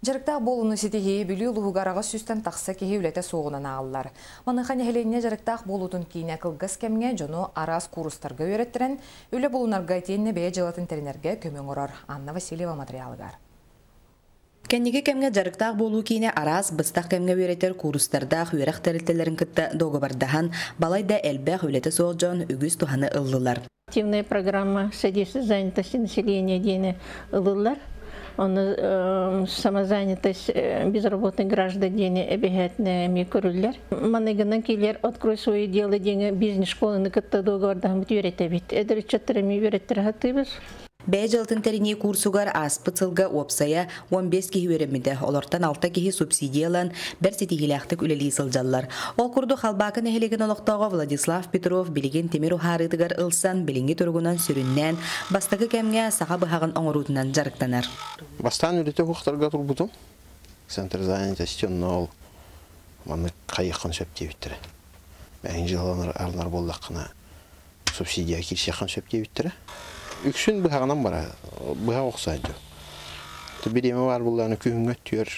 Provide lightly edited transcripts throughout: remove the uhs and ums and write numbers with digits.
Дьарыктаах буолууну ситиһии Бүлүү улууһугар 800-тэн тахса киһи үлэтэ суоҕунан ааҕыллар. Маныаха нэһилиэнньэ дьарыктаах буолуутун киинэ кылгас кэмҥэ дьону араас куурустарга үөрэттэрэн, үлэ булунарга итиэннэ бэйэ дьыалатын тэринэргэ көмө оҥорор. Анна Васильева матырыйаалыгар. Кэнники кэмҥэ дьарыктаах буолуу киинэ араас быстах кэмҥэ үөрэтэр куурустардаах үөрэх тэрилтэлэрин кытта дуогабардаһан, балайда элбэх үлэтэ суох дьон үгүс туһаны ыллылар. Активная программа содействия занятости населения диэни ылыллар. Оны самозанятость безработных граждан диэни эбэһээтинэ эмиэ көрүллэр. Маныгынан килер «Открой свое дело» диэҥэ бизнес-школаны кытта дуогабардаһаммыт үөрэтэбит. Эдэр ыччаттар эмиэ үөрэттэрэ сатыыбыт. Бэйэ дьыалатын тэринии куурсугар ааспыт сылга уопсайа 15 киһи үөрэммитэ. Олортон 6 киһи субсидия ылан, бэрт ситиһиилээхтик үлэлии сылдьаллар. Ол курдук Халбаакы нэһилиэгин олохтооҕо Владислав Петров билигин тимир уһаарыытыгар ылсан, билиҥҥи туругунан сүрүннээн бастакы кэмҥэ саха быһаҕын оҥоруутунан дьарыктанар. Бастаан үлэтэ уһуктарга турбутум. Центр занятости онно ол маннык хайыаххын сөп диэбиттэрэ. Бэйэҥ дьыалаланар арынар буоллаххына субсидия киирсиэххин сөп диэбиттэрэ. Үксүн быһаҕынан бара, быһах охсооччу. Бириэмэ баар буоллаҕына күһүҥҥү өттүгэр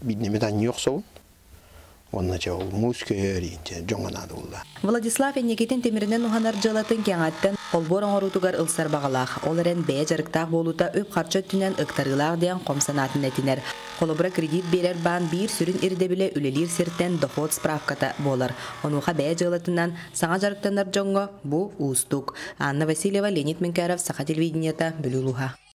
биирдэмит анньыы охсобун. Уонна дьэ ол муус көһөр дьоҥҥо наада буолла. Владислав инникитин тимиринэн уһанар дьыалатын кэҥэттэн олбуор оҥоруутугар ылсар баҕалаах. Ол эрэн бэйэ дьарыктаах буолуута үп-харчы өттүнэн ыктарыылаах диэн хом санаатын этинэр. Холобура, кредит биэрэр баан биир сүрүн ирдэбилэ үлэлиир сиртэн дохуот справката буолар. Онуоха бэйэ дьыалатынан саҥа дьарыктанар дьоҥҥо бу уустук. Анна Васильева, Леонид Менкяров, Саха телевидениета, Бүлүү улууһа.